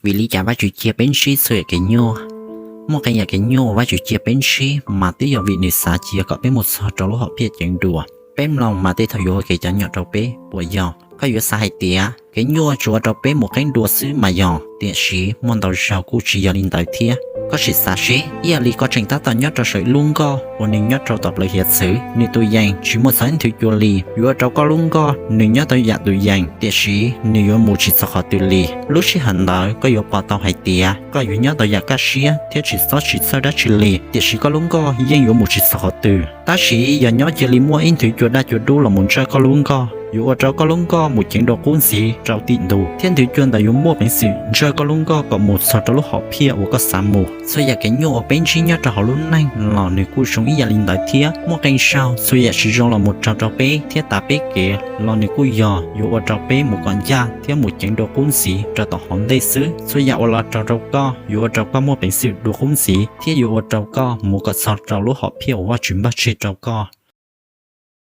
Vim li cas Vajtswv cia peb ntsib txhua yam kev nyuaj? Muaj qee yam kev nyuaj uas Vajtswv cia peb ntsib mas twb yog vim nws xav cia kom peb mus txog rau lub hom phiaj ceev dua. Peb mloog mas tej thaum yuav ua kev cov nyom rau peb puas yog? Koj yuav xav hais tias kev nyuaj tsuas ua rau peb mus qeeb dua xwb mas yog, tiam sis muaj ntau zaug kuj tsis yog li ntawd thiab. Koj sim xav seb, ib yam li koj tseem tab tom nyob rau saum ib lub nkoj uas nws nyob rau tom plawv hiav txwv, nws tus yees tsis muaj txog ib nthwv cua li, yuav ua rau koj lub nkoj nws nyob tau yam tus yees, tiam sis nws yuav mus tsis txog qhov twg li. Lub sij hawm ntawd koj yuav pom tau hais tias koj yuav nyob tau yam kaj siab thiab tsis txhob tsis txhawj dab tsi li, tiam sis koj lub nkoj yeej yuav mus tsis txog qhov twg. Tab sis yog nyob cia li muaj ib nthwv cua daj cua dub los mus ntsawj koj lub nkoj, yuav ua rau koj lub nkoj mus ceev dua qub ntxiv rau tim ntus, thiab nthwv cua ntawd yuav muaj peev xwm ntsawj koj lub nkoj kom mus txog rau lub hom phiaj uas koj xav mus. Txhua yam kev nyuaj uas peb ntsib nyob rau hauv lub neej los nws kuj zoo ib yam li ntawd thiab. Muaj qee zaug txhua yam tsis zoo los mus raug rau peb thiab tav peb kev los nws kuj yog yuav ua rau peb mus kom ncaj thiab mus ceev dua qub ntxiv rau tom hauv ntej xwb. Txhua yam uas los raug rau koj yuav ua rau koj muaj peev xwm dua qub ntxiv thiab yuav ua rau koj mus kom txog rau lub hom phiaj uas Vajtswv npaj tseg rau koj.